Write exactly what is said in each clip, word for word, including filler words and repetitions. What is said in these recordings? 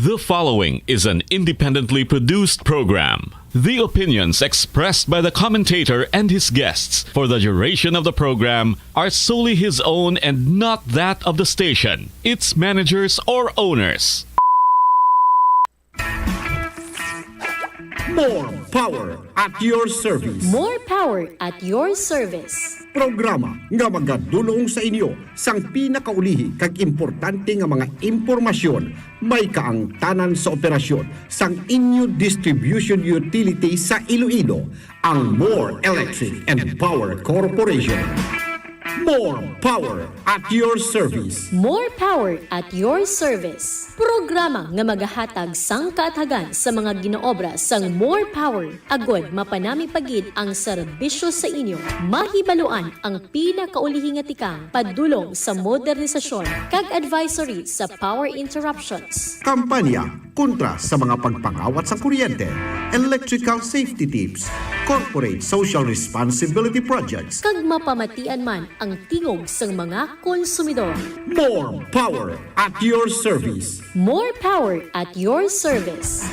The following is an independently produced program. The opinions expressed by the commentator and his guests for the duration of the program are solely his own and not that of the station, its managers, or owners. More power at your service. More power at your service. Programa nga magadulong sa inyo sang pinakaulihi kag importante nga mga impormasyon may kaangtanan sa operasyon sang inyo distribution utility sa Iloilo, ang More Electric and Power Corporation. More power at your service. More power at your service. Programa nga magahatag sang kaathagan sa mga ginaobra sang More Power agod mapanami pa gid ang serbisyo sa inyo. Mahibaluan ang pinakaulihi nga tikang padulong sa modernisasyon kag advisory sa power interruptions. Kampanya kontra sa mga pagpangawat sa kuryente, electrical safety tips, corporate social responsibility projects, Kag mapamatian man ang tingog sang mga konsumidor. More power at your service. More power at your service.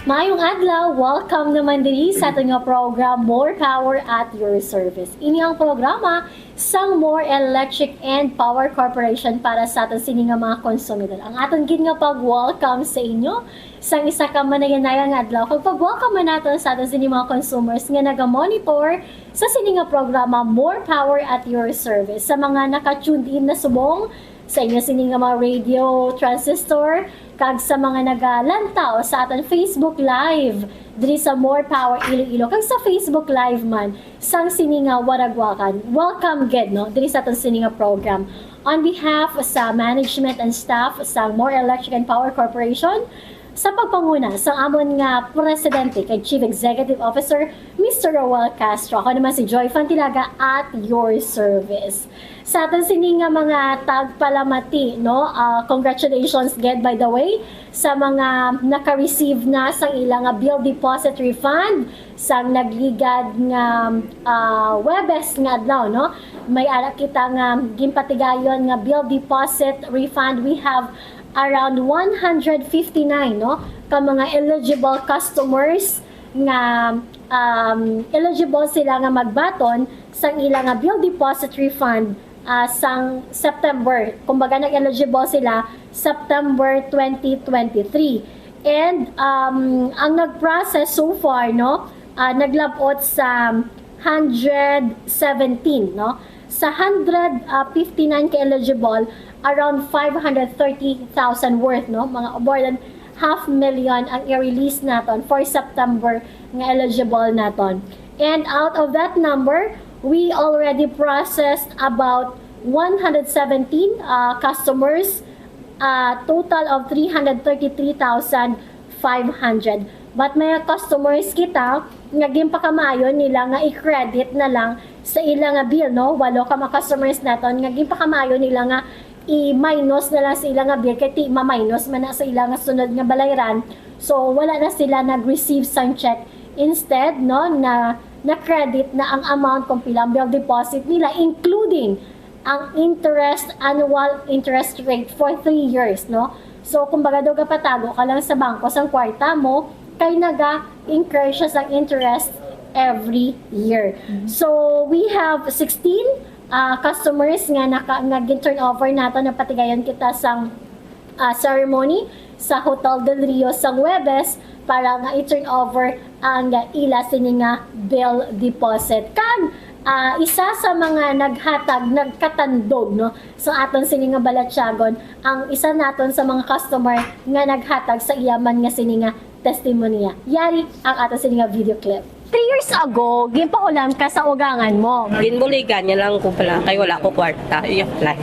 Maayong adlaw, welcome naman diri sa aton nga program More Power at Your Service. Ini ang programa sang More Electric and Power Corporation para sa aton sini nga mga konsumidor. Ang aton gid nga pag-welcome sa inyo sang isa ka manayanayan nga adlaw kag pag-welcome man nato sa aton sini mga consumers nga naga-monitor sa sini nga programa More Power at Your Service. Sa mga naka-tuned in na subong sa inyo sini nga mga radio transistor, kag sa mga nagalantaw sa aton Facebook Live diri sa More Power Iloilo kag sa Facebook Live man sang sini nga waragwakan. Welcome gid, no, diri sa aton sini nga program. On behalf sa management and staff sa More Electric and Power Corporation, sa pagpanguna sa amon nga presidente kag Chief Executive Officer, Mister Roel Castro, ako naman si Joy Fantilaga at your service. Sa aton sini nga mga tagpalamati, no? Ah, congratulations gid, by the way, sa mga naka-receive na sang ila nga bill deposit refund sang nagligad nga, ah, Huwebes nga adlaw, no? May ara kita nga ginpatigayon nga bill deposit refund. We have around one hundred fifty-nine, no, ka mga eligible customers nga, um, eligible sila nga magbaton sang ila nga bill deposit refund, ah, sang September. Kumbaga, nag-eligible sila September twenty twenty-three. And, um, ang nag-process so far, no, ah, naglabot sa hundred seventeen, no? Sa hundred fifty-nine ka eligible, around five hundred thirty thousand worth, no? Mga more than half million ang i-release naton for September nga eligible naton. And out of that number, we already processed about one hundred seventeen, uh, customers, uh, total of three hundred thirty-three thousand five hundred. But may customers kita nga ginpakamaayo nila nga i-credit na lang sa ila nga bill, no? Walo ka mga customers naton nga ginpakamaayo nila nga i-minus na lang sa ila nga bill kay ti ma-minus man na sa ila nga sunod nga balayran. So, wala na sila nag-receive sang check. Instead, no, na na-credit na ang amount kung pila ang bill deposit nila, including ang interest, annual interest rate for three years, no? So, kumbaga, daw gapatago ka lang sa bangko sang kwarta mo, kay naga-incur siya sang interest every year. So, we have sixteen, ah, customers nga naka, nga gin-turnover nato, napatigayon kita sang, ah, ceremony sa Hotel Del Rio sa Huwebes para nga i-turn over ang ila sini nga bill deposit. Kag, ah, isa sa mga naghatag, nagkatandog, no, sa aton sini nga balatyagon, ang isa naton sa mga customer nga naghatag sa iya man nga sini nga testimonya. Yari ang aton sini nga video clip. Three years ago, ginpahulam ka sa ugangan mo. Ginbuligan niya lang ko pala kay wala ko kwarta i-apply.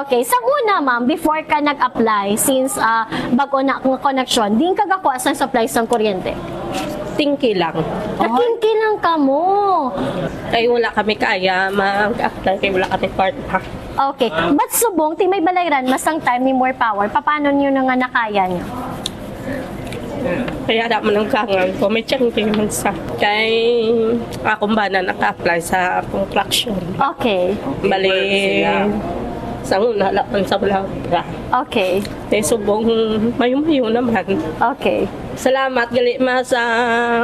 Okay, sa una, ma'am, before ka nag-apply, since, ah, bag-o na nga koneksyon, diin ka gakuha sang supply sang kuryente? Tingki lang. Katingki lang ka mo. Kay wala kami kaya mag-apply kay wala kami kwarta. Okay. But subong, ti may balayran, masang time ni More Power, paano niyo na nga nakaya niyo? Kaya da man ang kangan ko, may tiyangki man sa. Kay akong bana naka-apply sa akong fraction. Okay. Bali, Sa una lang sa Balabra. Okay. Kay subong mayo-mayo naman. Okay. Salamat gali ma sa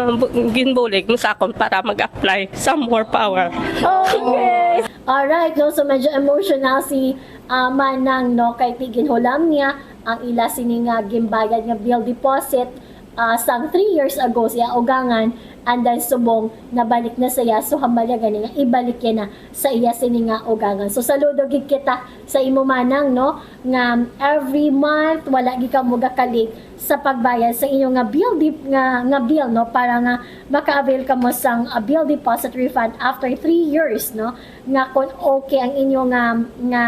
bu- ginbulig mo sa akon para mag-apply sa More Power. Okay. Alright, no? So medyo emotional si ah, Manang, no? Kay ti ginhulam niya ang ila sini nga gimbayad nga bill deposit ah, sang three years ago sa iya ugangan, and then subong nabalik na sa iya, so hambal niya gani nga ibalik niya na sa iya sini nga ugangan. So saludo gid kita sa imo, Manang, no, nga every month wala gid kamo gakalig sa pagbayad sa inyo nga bill dip, nga, nga bill, no, para nga maka-avail kamo sang ah, bill deposit refund after three years, no, nga kung okay ang inyo nga nga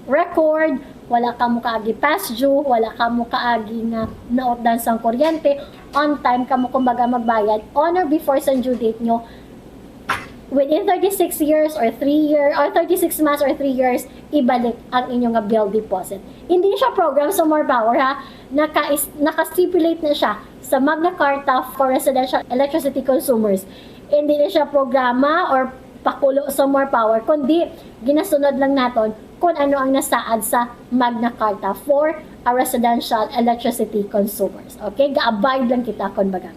record, wala kamo kaagi past due, wala kamo kaagi nga nautdan sang kuryente, on time kamo kumbaga magbayad on or before sa due date nyo, within thirty-six years or three year or thirty-six months or three years, ibalik ang inyo nga bill deposit. Hindi siya program sa More Power, ha. Naka naka-stipulate na siya sa Magna Carta for Residential Electricity Consumers. Hindi na siya programa or pakulo sa More Power, kundi ginasunod lang naton kung ano ang nasaad sa Magna Carta for a residential electricity consumers. Okay? Ga-abide lang kita, kun baga.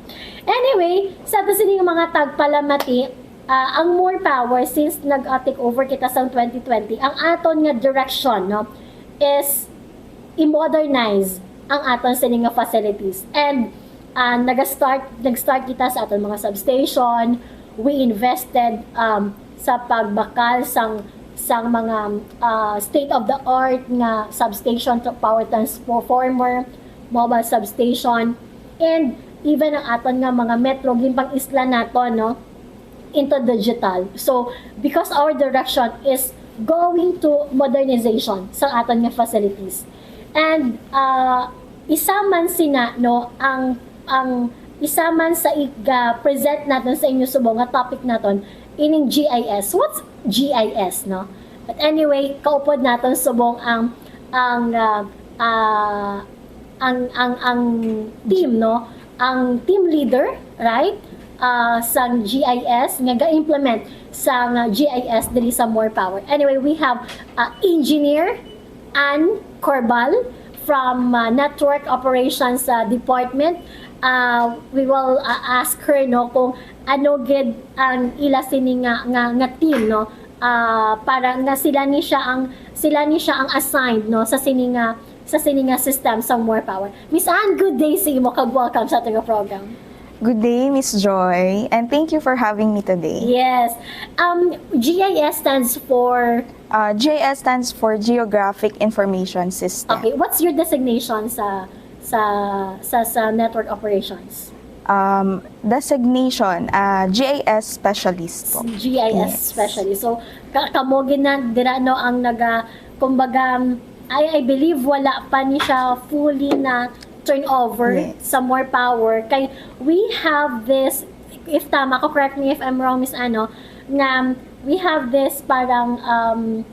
Anyway, sa ato sining mga tagpalamati, ah, ang More Power, since nag-take over kita sa twenty twenty, ang aton nga direction, no, is i-modernize ang aton sini nga facilities. And ah, nag-start nag-start kita sa aton mga substation. We invested um, sa pagbakal sang sang mga ah, state of the art nga substation, tra- power transformer, mobile substation, and even ang aton nga mga metro, ginpang-isla nato, no, into digital. So because our direction is going to modernization sa aton nga facilities. And uh, isa man sina, no, ang ang isa man sa iga-present naton sa inyo subong nga topic naton, ining G I S. What's G I S, no? But anyway, kaupod naton subong ang ang uh, uh, ang ang ang team, no, ang team leader, right, uh, sang G I S nga ga-implement sang uh, G I S diri sa More Power. Anyway, we have uh, engineer Ann Corbal from uh, Network Operations uh, Department. Uh, we will uh, ask her, no, kung ano gid ang ila sini nga nga, nga team, no, uh, para nga sila ni siya ang sila ni siya ang assigned, no, sa sini nga sa sini nga system sa More Power. Miss Ann, good day sa imo kag welcome sa ating program. Good day, Miss Joy, and thank you for having me today. Yes. Um, G I S stands for Uh, G I S stands for Geographic Information System. Okay, what's your designation sa sa sa, sa network operations? Um, designation, uh, G I S specialist po. G I S Yes. Specialist. So, ka kamo gina dira, no, ang naga kumbaga, um, I I believe wala pa ni siya fully na turnover Yes. Sa More Power. Kay we have this, if tama ko, correct me if I'm wrong, Miss Ano, nga we have this parang um,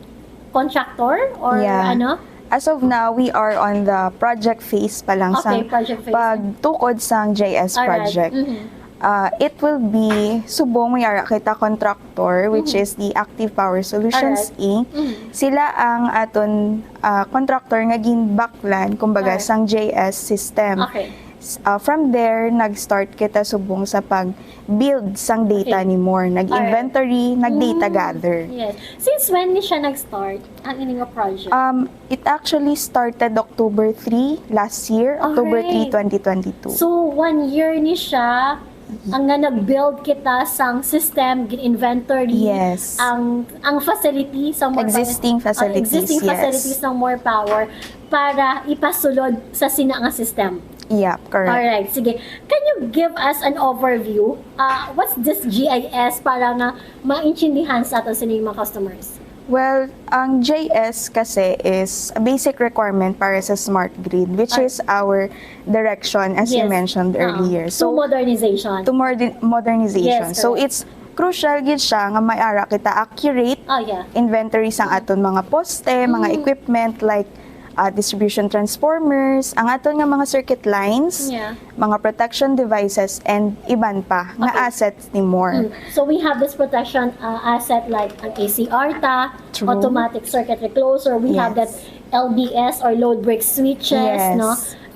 contractor or Yeah. ano? As of now, we are on the project phase pa lang Okay, sang project phase. Pagtukod sang G I S Alright. project. Mhm. Uh, it will be, subong may ara kita contractor, which Mhm. is the Active Power Solutions Alright. Inc. Mhm. Sila ang aton uh, contractor nga ginbaklan, kumbaga, Alright. sang G I S system. Okay. S- uh, from there, nag-start kita subong sa pag-build sang data Okay. ni More. Nag-inventory, nag-data Mm. gather. Yes. Since when ni siya nag-start ang ining nga project? Um, it actually started October three last year, October three, Alright. twenty twenty-two. So, one year ni siya ang nga nag-build kita sang system, gin-inventory, Yes. ang ang facility sa More Existing Power, facilities, ang existing yes. facilities ng More Power para ipasulod sa sina nga system. Yep, correct. Alright, sige. Can you give us an overview? Uh, what's this G I S para nga maintindihan sa aton sining mga customers? Well, ang G I S kasi is a basic requirement para sa smart grid, which Ah. is our direction, as you Yes. mentioned Ah. earlier. So, modernization. To modern- modernization. Yes, So, correct. it's crucial gid siya nga may ara kita accurate Oh, yeah. inventory sang aton mga poste, mga Mm. equipment, like uh, distribution transformers, ang aton nga mga circuit lines, Yeah. mga protection devices, and iban pa nga Okay. assets ni Moore. Mm. So we have this protection uh, asset like ang A C R ta, True. automatic circuit recloser, we have that Yes. L B S or load break switches, Yes. no?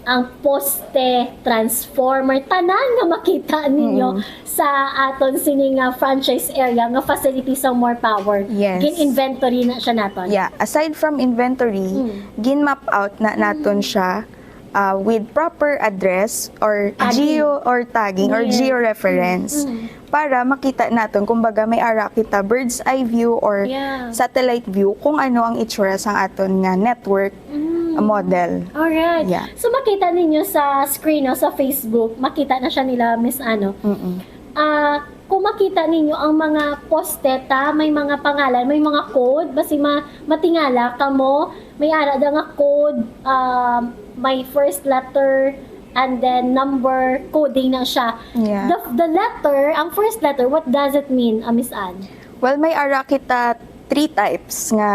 Ang poste, transformer, tanan nga makita ninyo Mm. sa aton sini nga franchise area nga facility sa Moore Power. Yes. Gin-inventory na siya naton. Yeah, aside from inventory, Mm. gin-map out na naton siya uh, with proper address or Tagging. geo or tagging or Yes. georeference Mm. para makita naton, kumbaga, may ara kita bird's eye view or Yeah. satellite view kung ano ang itsura sang aton nga network Mm. model. Alright. Yeah. So makita ninyo sa screen, no, sa Facebook, makita na siya nila, Miss Ano. Mm-mm. Ah, kung makita ninyo ang mga poste ta, may mga pangalan, may mga code, basi ma matingala kamo, may ara da nga code, um, may first letter, and then number, coding na siya. Yeah. The, the letter, ang first letter, what does it mean, uh, Miss Anne? Well, may ara kita three types nga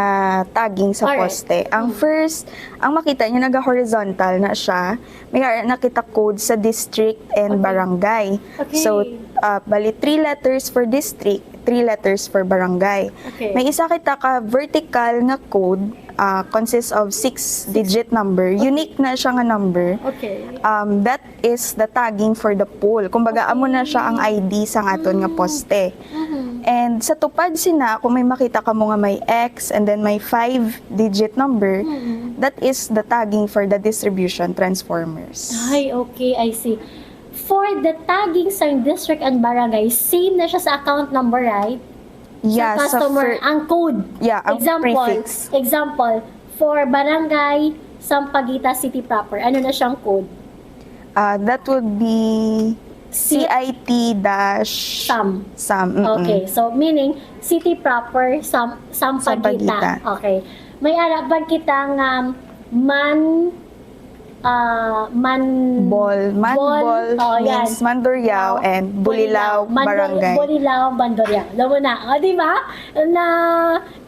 tagging sa Alright. poste. Ang Mm. first, ang makita nyo, naga-horizontal na siya. May ara na kita code sa district and Okay. barangay. Okay. So, uh, bali, three letters for district, three letters for barangay. Okay. May isa kita ka vertical nga code, uh, consists of six digit number. Unique na siya nga number. Okay. Um, that is the tagging for the pole. Kumbaga, amo na siya ang I D sa aton nga Mm. poste. Mhm. And sa tupad sina, kung may makita kamo nga may X and then may five-digit number, Mhm. that is the tagging for the distribution transformers. Ay, okay, I see. For the tagging sa district and barangay, same na siya sa account number, right? Yeah, Sa customer, fir- ang code. Yeah, ang Example, prefix. Example, for barangay Sampaguita City proper, ano na siyang code? Uh, that would be Si- C I T dash Sam. Sam. Mm-mm. Okay, so meaning city proper, Sam, Sampaguita. Sampaguita. Okay. May ara ba kita nga man, ah, man Bol, man Bol, bol oh, yan. means Mandurriao Oh, and Bulilao Manduri- Barangay. Bulilao, Bandurriao. Alam mo na, oh, di ba? Na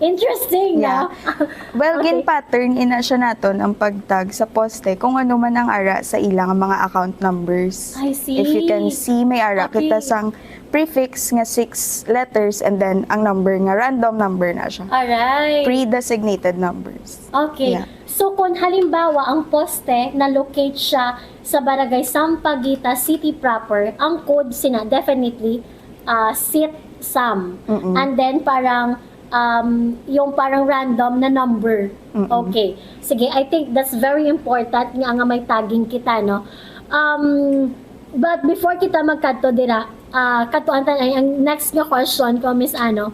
interesting, Yeah. no? Well, Okay. gin-pattern ina siya naton ang pagtag sa poste kung ano man ang ara sa ilang mga account numbers. I see. If you can see, may ara Okay. kita sang prefix nga six letters and then ang number nga random number na siya. Alright. Pre-designated numbers. Okay. Yeah. So, kung halimbawa, ang poste na-locate siya sa Barangay Sampaguita City proper, ang code sina definitely uh, sit Sam. Mm-mm. And then parang um, yung parang random na number. Mm-mm. Okay. Sige, I think that's very important nga, nga may tagging kita, no? Um, but before kita magkadto dira, ah, kadtuan ta ay ang next nga question ko, Miss Ano.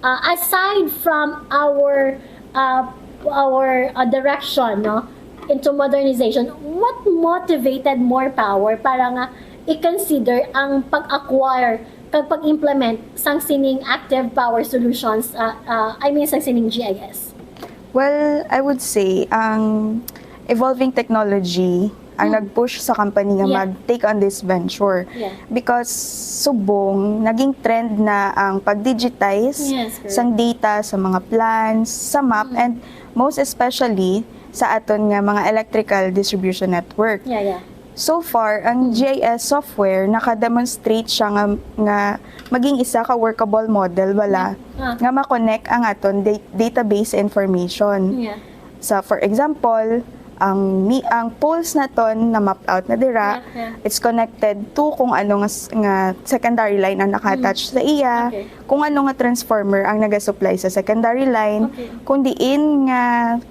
Ah, aside from our uh, our uh, direction, no, into modernization, what motivated Moore Power para nga i-consider ang pag-acquire kag pag-implement sang sining active power solutions, uh, uh, I mean sang sining G I S? Well, I would say ang evolving technology ang Mm. nag-push sa company nga Yeah. mag-take on this venture. Yeah. Because subong, naging trend na ang pag-digitize Yes, correct. sang data sa mga plants, sa map, Mm. and most especially sa aton nga mga electrical distribution network. Yeah, yeah. So far, ang Mm. G I S software naka-demonstrate siya nga, nga maging isa ka workable model bala Ah. nga ma-connect ang aton da- database information. Yeah. So, for example, ang mi ang poles naton na map out na dira, Yeah, yeah. it's connected to kung ano nga, s- nga secondary line ang naka-attach sa iya, Okay. kung ano nga transformer ang nagasupply sa secondary line, Okay. kung diin nga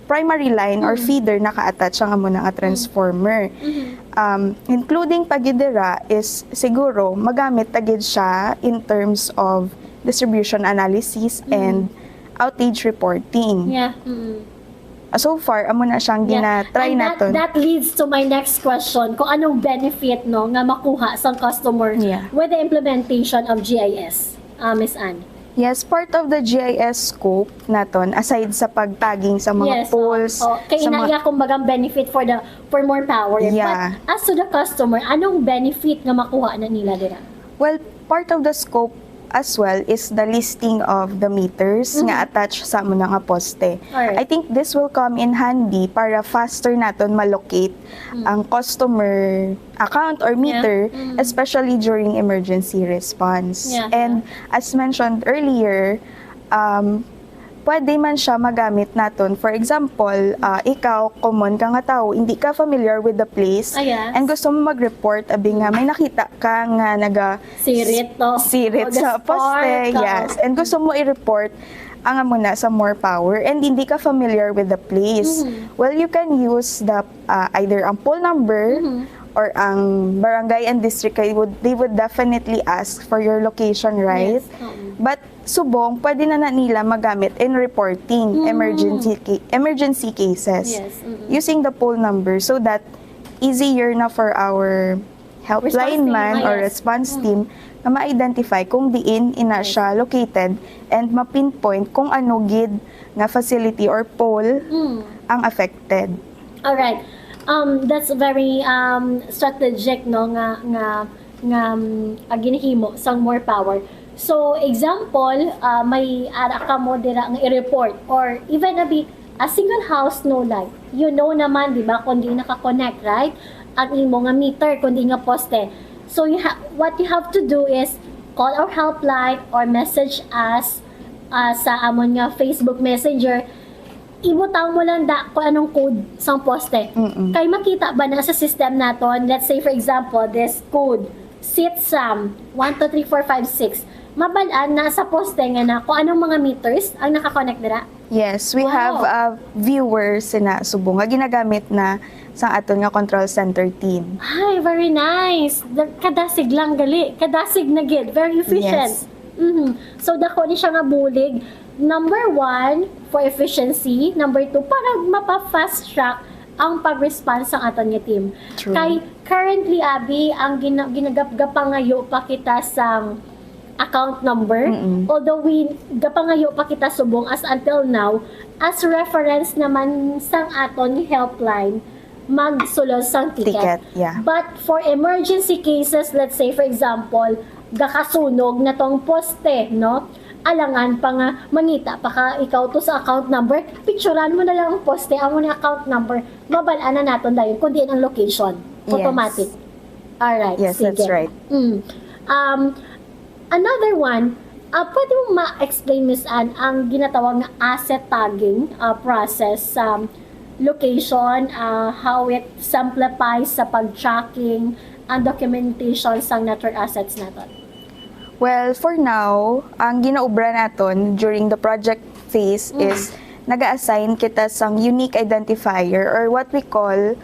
primary line or Mm. feeder naka-attach ang amo na nga transformer. Mhm. Um, including pa gid dira is siguro magamit ta gid siya in terms of distribution analysis Mm. and outage reporting. Yeah. Mm. So far, amo na siyang Yeah. gina-try And that, naton. that leads to my next question, kung anong benefit, no, nga makuha sang customer Yeah. with the implementation of G I S, uh, Miss Anne? Yes, part of the G I S scope naton, aside sa pag-tagging sa mga Yes, poles, oo. Kay sa mga inaya, kumbaga, benefit for the for Moore Power. Yeah. But as to the customer, anong benefit nga makuha na nila dira? Well, part of the scope as well is the listing of the meters nga Mhm. attached sa amo na nga poste. Alright. I think this will come in handy para faster naton ma-locate Mm. ang customer account or Yeah. meter, Mm. especially during emergency response. Yeah, And as mentioned earlier, um, pwede man siya magamit naton. For example, ah, ikaw, common ka nga tawo, hindi ka familiar with the place, Ah, yes. and gusto mo mag-report, abi nga may nakita ka nga naga Sirit to. sirit O, sa the poste, spark, oo. yes. And gusto mo i-report ang amo na sa More Power and hindi ka familiar with the place. Mhm. Well, you can use the ah, either ang poll number Mhm. or ang barangay and district, they would, they would definitely ask for your location, right? Yes. Oo. But subong, pwede na na nila magamit in reporting Mm. emergency ca- emergency cases Yes, mm-mm. using the poll number so that easier na for our helpline Response team, man ah, or yes. response Mm. team na ma-identify kung diin ina Yes. siya located and ma-pinpoint kung ano gid nga facility or poll Mm. ang affected. Alright. Um, that's very um, strategic, no, nga nga nga um, ah, ginahimo sang More Power. So, example, ah, may ara ka mo dira nga i-report or even abi a single house, no light. You know naman, di ba, kung di naka-connect, right? Ang imo nga meter, kung di nga poste. So, you ha- what you have to do is call our helpline or message us ah, sa amon nga Facebook Messenger. Ibutang mo lang da kung anong code sang poste. Mm-mm. Kay makita ba na sa system naton, let's say for example, this code, SITSAM one two three four five six, mabal-an na sa poste nga na kung anong mga meters ang naka-connect dira? Yes, we Wow. have a viewer sina subong nga ginagamit na sa aton nga control center team. Ay, very nice. Da- Kadasig lang gali. Kadasig na gid. Very efficient. Yes. Mhm. So, dako ni siya nga bulig. Number one, for efficiency. Number two, para mapa-fast track ang pag-response sang aton nga team. True. Kay currently, abi, ang gina- ginagap- gapangayo pa kita sang account number. Mm-mm. Although we gapangayo pa kita subong as until now, as reference naman sang aton nga helpline, magsulod sang ticket. Ticket, yeah. But for emergency cases, let's say for example, gakasunog na tong poste, no? Alangan pa nga mangita pa ka ikaw to sa account number, picturan mo na lang ang poste, amo na account number, mabal-an na naton dayon kung diin ang location. Yes. Automatic. Alright, Yes, sige. That's right. Mm. Um, another one, ah, pwede mo ma-explain, Miss Anne, ang ginatawag nga asset tagging ah, process sa location, ah, how it simplifies sa pag-tracking ang documentation sang network assets naton? Well, for now, ang ginaobra naton during the project phase Mm. is naga-assign kita sang unique identifier or what we call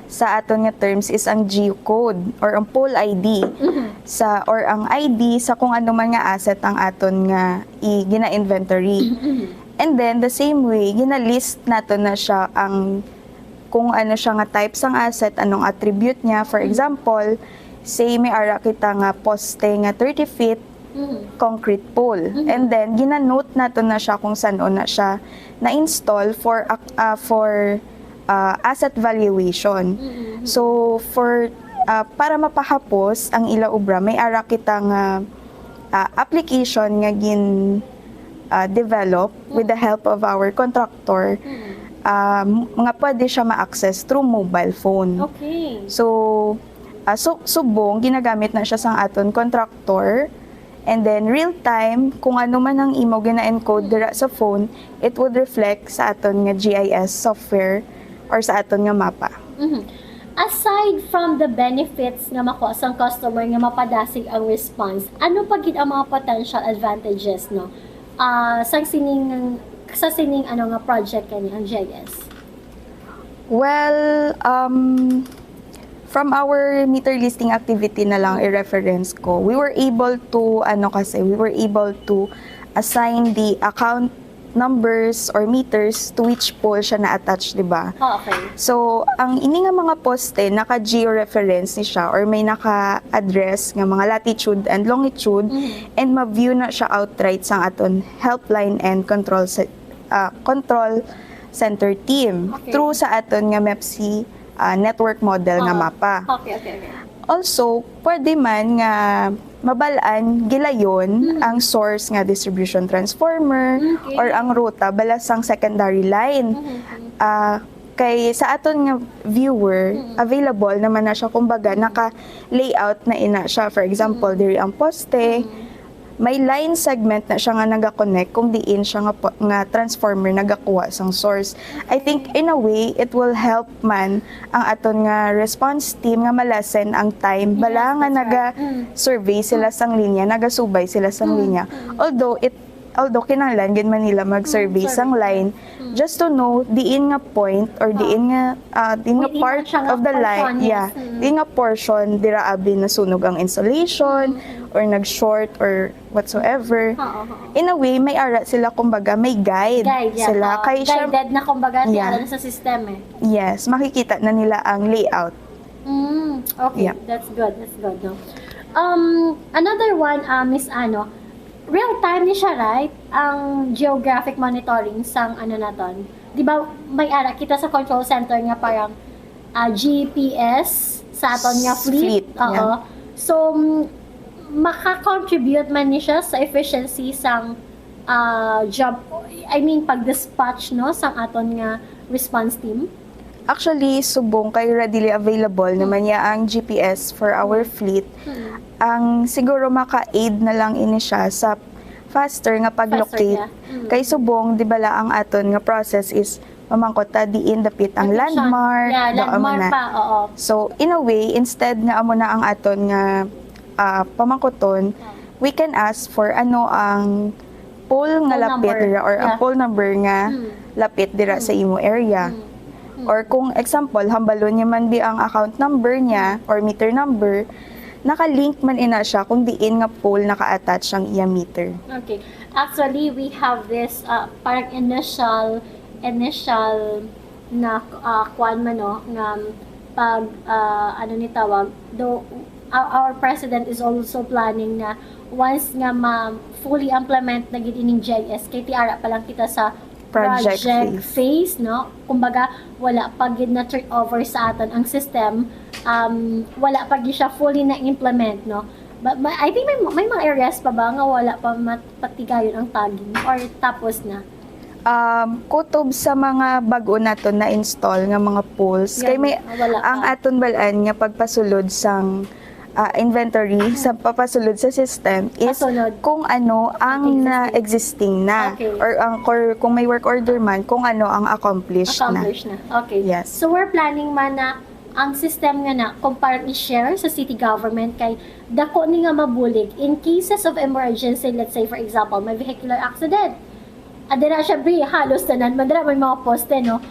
sa aton nga terms is ang geocode or ang pool I D Mhm. sa or ang I D sa kung ano man nga asset ang aton nga i gina-inventory. Mhm. And then the same way, gina-list naton na siya ang kung ano siya nga type sang asset, anong attribute niya. For Mhm. Example, say may ara kita nga poste nga thirty feet Mhm. concrete pole. Mhm. And then gina-note naton na siya kung san-o na siya na-install for ac- ah, for ah, asset valuation. Mhm. So for ah, para mapahapos ang ila obra, may ara kita nga ah, application nga gin ah, develop with the help of our contractor Mhm. ah, m- nga pwede siya ma-access through mobile phone. Okay. So, ah, so subong ginagamit na siya sang aton contractor. And then real time, kung ano man ang imo gina-encode dira sa phone, it would reflect sa aton nga G I S software or sa aton nga mapa. Mhm. Aside from the benefits nga makuha sang customer nga mapadasig ang response, ano pa gid ang mga potential advantages, no? Ah, sa sining sa sining ano nga project kani ang G I S? Well, um, from our meter listing activity na lang i-reference ko, we were able to, ano kasi, we were able to assign the account numbers or meters to which pole siya na-attach, di ba? Oh, okay. So, ang ini nga mga poste naka-georeference ni siya or may naka-address nga mga latitude and longitude Mhm. and ma-view na siya outright sang aton helpline and control se- ah, control center team Okay. through sa aton nga MEPC ah, network model nga Ah, mapa. Okay, okay, okay. Also, pwede man nga mabal-an gilayon ang source nga distribution transformer or ang ruta bala sang secondary line. Ah, kay sa aton nga viewer, available naman na siya, kumbaga naka-layout na ina siya. For example, diri ang poste, may line segment na siya nga naga-connect kung diin siya nga po, nga transformer nagakuha sang source. I think in a way it will help man ang aton nga response team nga malasen ang time bala nga naga-survey sila sang linya, nagasubay sila sang linya. Although it although kinahanglan gid man nila mag-survey sang line, just to know diin nga point or diin nga ah, diin nga part of the line, yeah, diin nga portion dira abi nasunog ang insulation or nag-short or whatsoever. In a way, may ara sila, kumbaga may guide sila. Kay siya, guided na, kumbaga, yeah, sa system eh. Yes, makikita na nila ang layout. Mm, okay, yeah, that's good. That's good, no? Um, another one, uh, Miss Ano, real time ni siya, right? Ang geographic monitoring sang ano naton. Di ba, may ara kita sa control center nga parang ah, G P S sa aton nga fleet. Fleet, oo, yeah. So, mm, maka-contribute man ni siya sa efficiency sang ah, job, I mean, pag-dispatch, no, sang aton nga response team? Actually, subong kay readily available naman niya ang G P S for our fleet. Ang siguro maka-aid na lang ini siya sa faster nga pag-locate. Faster, yeah. Kay subong, di bala, ang aton nga process is mamangkot ta diin dapit ang landmark, yeah, landmark pa, oo. So, in a way, instead nga amo na ang aton nga ah, pamangkuton, we can ask for ano ang pole nga lapit dira or ang pole number nga lapit dira sa imo area. Or kung example, hambalon niya man bi ang account number niya or meter number, naka-link man ina siya kung diin nga pole naka-attach ang iya meter. Okay. Actually, we have this uh, parang initial initial na uh, kuan man, no, nga pag uh, ano ni tawag, do our, our president is also planning nga once nga ma fully implement na gid ining G I S, kay tiara pa lang kita sa project, project phase, phase, no? Kumbaga, wala pa gid na turn over sa aton ang system, um, wala pa gid siya fully na-implement, no? But, but I think may, may mga areas pa ba nga wala pa mat- patigayon ang tagging or tapos na? Um, kutob sa mga bag-o naton na-install nga mga poles, kay may, ah, wala pa, ang aton bal-an nga pagpasulod sang ah, inventory sa papasulod sa system is kung ano ang na-existing na. Okay. Or ang, or kung may work order man, kung ano ang accomplished na. Accomplished na. Okay. Yes. So we're planning man na ang system nga na, kung parang i-share sa city government, kay dako ni nga mabulig in cases of emergency. Let's say, for example, may vehicular accident. Adira, syempre, halos tanan man dira may mga poste, no?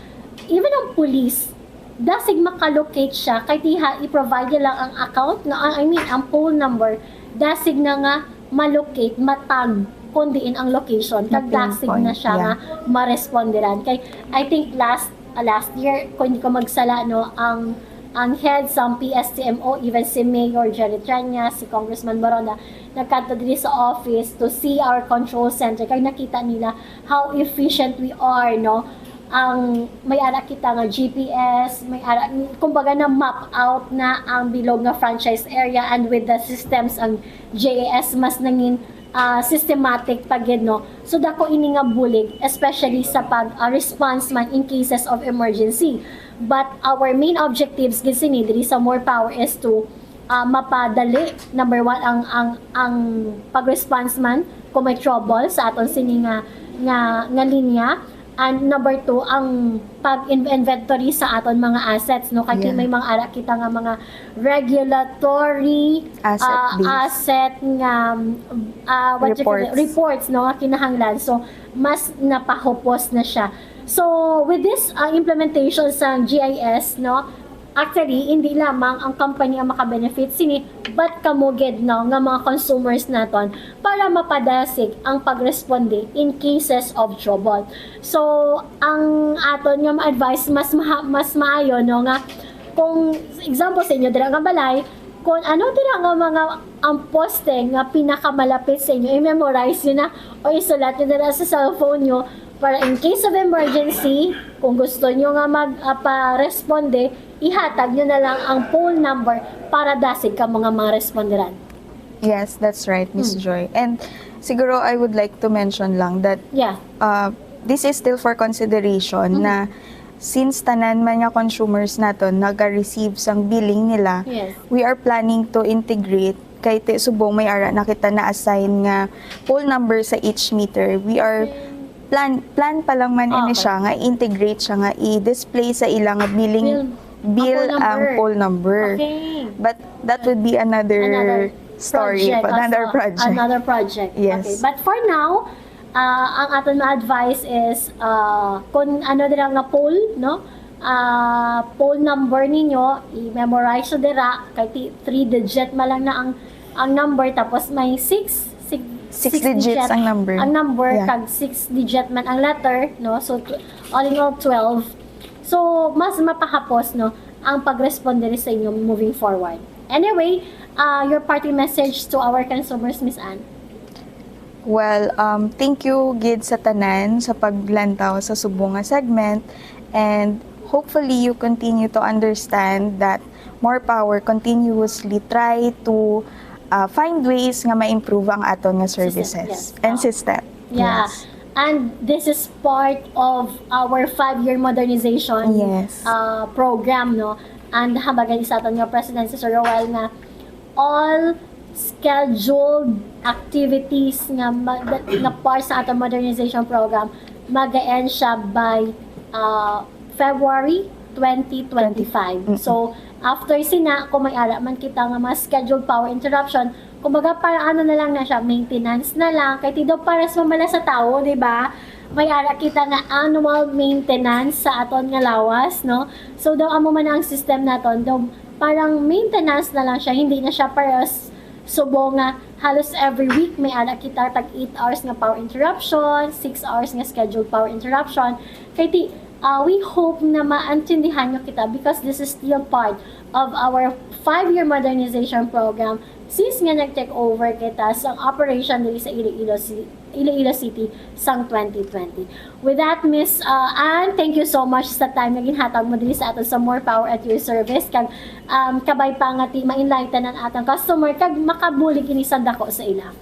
Even ang police, dasig makalocate siya, kay diha i-provide niya lang ang account, no? I mean, ang phone number, dasig na nga malocate, matag, kung diin ang location, kag dasig na siya nga marespondiran. Kay, I think last ah, last year, kung hindi ko magsala, no, ang ang head sa P S C M O, even si Mayor Jerry Triana, si Congressman Baronda, nagkadto diri sa office to see our control center. Kay nakita nila how efficient we are, no? Ang may ara kita nga G P S, may ara, kumbaga na map out na ang bilog nga franchise area, and with the systems ang J A S mas nangin ah, systematic pa gid, no? So, dako ini nga bulig, especially sa pag, ah, response man in cases of emergency. But our main objectives gid sini diri sa More Power is to, ah, mapadali, number one, ang, ang, ang pag-response man kung may trouble sa aton sini nga, nga, nga linya. And number two, ang pag-inventory sa aton mga assets, no? Kay may mga ara kita nga mga regulatory, ah, asset nga, ah, what you call it, reports, no, nga kinahanglan. So, mas napahupos na siya. So, with this, ah, implementation sa G I S, no, actually, hindi lamang ang company ang makabenefit sini, but kamo gid, no, nga mga consumers naton, para mapadasig ang pagresponde in cases of trouble. So, ang aton nga ma-advise, mas maha-, mas maayo, no, nga kung example sa inyo dira nga balay, kung ano dira nga mga ang poste nga pinakamalapit sa inyo, i-memorize niyo na o isulat niyo dira sa cellphone niyo, Para in case of emergency, kung gusto nyo nga mag-, ah, pa-responde, ihatag nyo na lang ang poll number para dasig kamo nga mga responderan. Yes, that's right, Miss Mm. Joy. And siguro I would like to mention lang that Yeah. uh, this is still for consideration Mhm. na since tanan man nga consumers naton naga-receive sang billing nila, Yes. we are planning to integrate kay ti subong may ara na kita na-assign nga poll number sa each meter. We are plan plan pa lang man ini Okay. siya nga integrate siya nga i-display sa ila nga billing Bill, bill ang poll ang number. Poll number. Okay. But that would be another, Another story, project, another also project. Another project. Yes. Okay. But for now, ah, ang aton ma-advise is, ah, kung ano dira nga poll, no? Ah, poll number ninyo, i-memorize nyo dira, kay ti-, three digit man lang na ang, ang number, tapos may six, six, Six digits ang number. Ang number, Yeah. kag six digit man ang letter, no? So, t-, all in all, twelve. So, mas mapahapos, no, ang pag-respond diri sa inyo moving forward. Anyway, ah, your parting message to our consumers, Miss Anne? Well, um, thank you gid sa tanan sa paglantaw sa subong nga segment, and hopefully you continue to understand that More Power continuously try to uh, find ways nga ma-improve ang aton nga System, services yes. and Oo. System. Yeah. Yes. And this is part of our five-year modernization Yes. uh, program, no? And hambal gani sa aton nga president, si Sir Roel, nga all scheduled activities nga mag-, nga part sa aton modernization program mag-end siya by uh, February twenty twenty-five. Mm-mm. So, after sina, kung may ara man kita nga mga scheduled power interruption, kumbaga, para ano na lang na siya, maintenance na lang. Kay ti daw para sa mamala sa tawo, di ba? May ara kita nga annual maintenance sa aton nga lawas, no? So, daw amo man ang system naton, daw parang maintenance na lang siya, hindi na siya para s-, subong nga halos every week may ara kita tag eight hours nga power interruption, six hours nga scheduled power interruption. Kay ti, uh, we hope na maintindihan nyo kita because this is still part of our five-year modernization program since nga nag-take over kita sa operation diri sa Iloilo Ci-, Iloilo City sang twenty twenty. With that, Miss uh, Anne, thank you so much sa time nga ginhatag mo diri sa aton sa More Power at Your Service. Kag um, kabay pa nga ti ma-enlighten ang atong customer kag makabulig ini sa dako sa ila.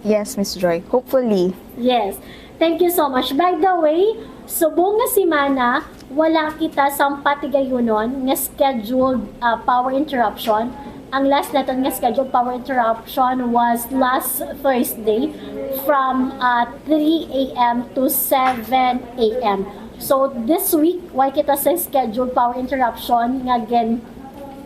Yes, Miss Joy. Hopefully. Yes. Thank you so much. By the way, subong nga semana, wala kita sang patigayunon nga scheduled uh, power interruption. Ang last naton nga scheduled power interruption was last Thursday from uh, three a.m. to seven a.m. So this week, why kita sa scheduled power interruption nga gen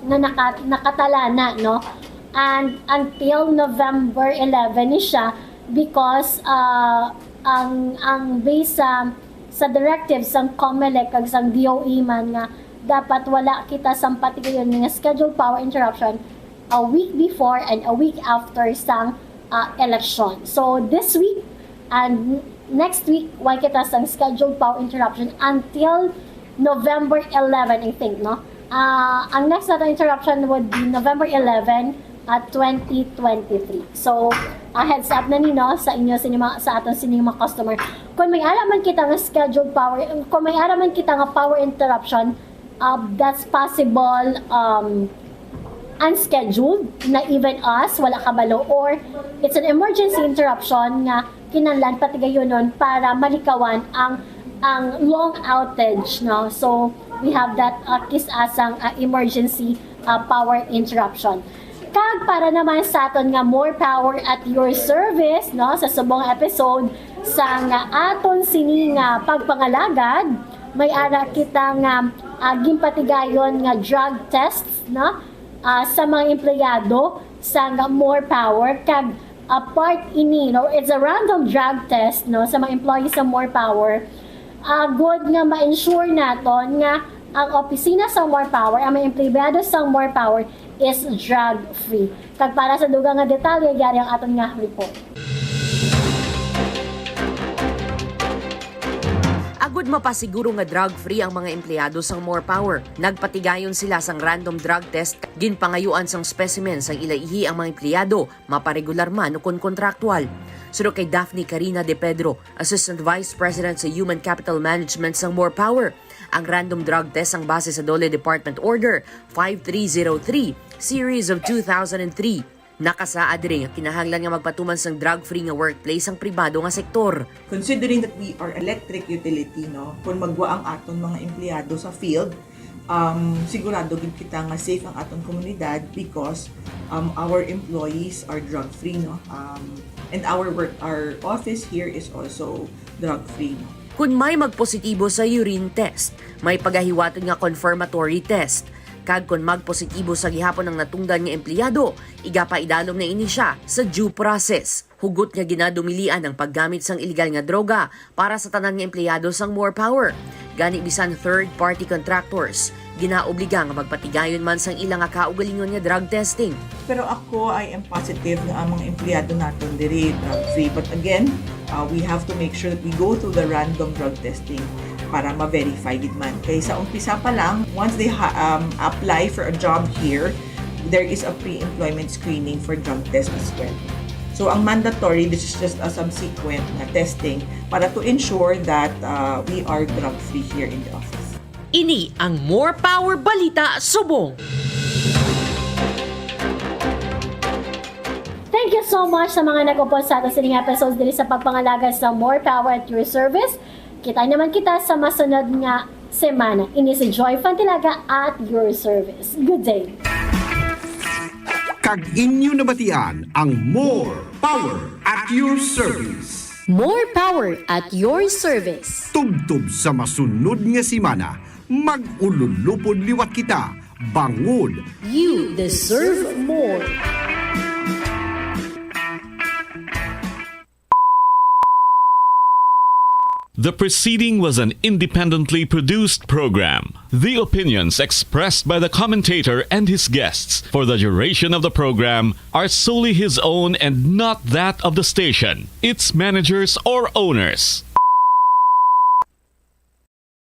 nga naka, nakatalana, no? And until November eleven ni siya because uh, ang ang based sa sa directive sang COMELEC kag sang DOE man nga dapat wala kita sang patigayon nga scheduled power interruption a week before and a week after sang uh, election. So this week and next week, why kita sang scheduled power interruption until November eleven, I think, no? Uh, ang next natin interruption would be November eleven at twenty twenty-three. So, a heads up na ni, no, sa inyo, sa inyo mga, sa aton sining mga customer. Kung may ara man kita nga scheduled power, kung may ara man kita nga power interruption, uh, that's possible um, unscheduled, na even us, wala kabalo, or it's an emergency interruption nga kinahanglan patigayonon para malikawan ang ang long outage, no? So, we have that uh, kis-a sang uh, emergency uh, power interruption. Kag para naman sa aton nga More Power at Your Service, no, sa subong episode sa nga aton sini nga pagpangalagad, may ara kita nga uh, ginpatigayon nga drug tests, no, uh, sa mga empleyado sa nga More Power kag a part ini, no, it's a random drug test, no, sa mga employees sa More Power. Agod nga ma-ensure naton nga ang opisina sa More Power, ang mga empleyado sa More Power is drug-free. Kag para sa dugang nga detalye, yari ang aton nga report. Pud mapasiguro nga drug-free ang mga empleyado sang More Power, nagpatigayon sila sang random drug test. Ginpangayuan sang specimen sang ila ihi ang mga empleyado, maparegular man ukon kontraktual. Suno kay Daphne Carina De Pedro, Assistant Vice President sa Human Capital Management sang More Power, ang random drug test ang base sa DOLE Department Order five three zero three, Series of two thousand three. Nakasaad diri nga kinahanglan nga magpatuman sang drug-free nga workplace ang pribado nga sektor. Considering that we are electric utility, no, kung magwa ang aton mga empleyado sa field, um, sigurado gid kita nga safe ang aton komunidad because, um, our employees are drug-free, no? Um, and our work, our office here is also drug-free, no? Kun may magpositibo sa urine test, may pagahiwaton nga confirmatory test. Kag kon magpositibo sa gihapon ang natungdan nga empleyado, igapaidalom na ini siya sa due process. Hugot nga ginadumilian ang paggamit sang iligal nga droga para sa tanan nga empleyado sang More Power. Gani, bisan third-party contractors, ginaobliga nga magpatigayon man sang ila nga kaugalingon nga drug testing. Pero ako, I am positive nga ang mga empleyado naton diri drug-free. But again, uh, we have to make sure that we go through the random drug testing para ma-verify gid man. Kay sa umpisa pa lang, once they ha- um, apply for a job here, there is a pre-employment screening for drug test as well. So, ang mandatory, this is just a subsequent na testing para to ensure that, uh, we are drug-free here in the office. Ini ang More Power Balita Subong. Thank you so much sa mga nag-upod sa ato sining episodes diri sa pagpangalaga sa More Power at Your Service. Kita naman kita sa masunod nga semana. Ini si Joy Fantilaga at your service. Good day. Kag inyo nabatian ang More Power at Your Service. More Power at Your Service. Tubtob sa masunod nga semana, mag-ululupod liwat kita, bangod You deserve more. The preceding was an independently produced program. The opinions expressed by the commentator and his guests for the duration of the program are solely his own and not that of the station, its managers, or owners.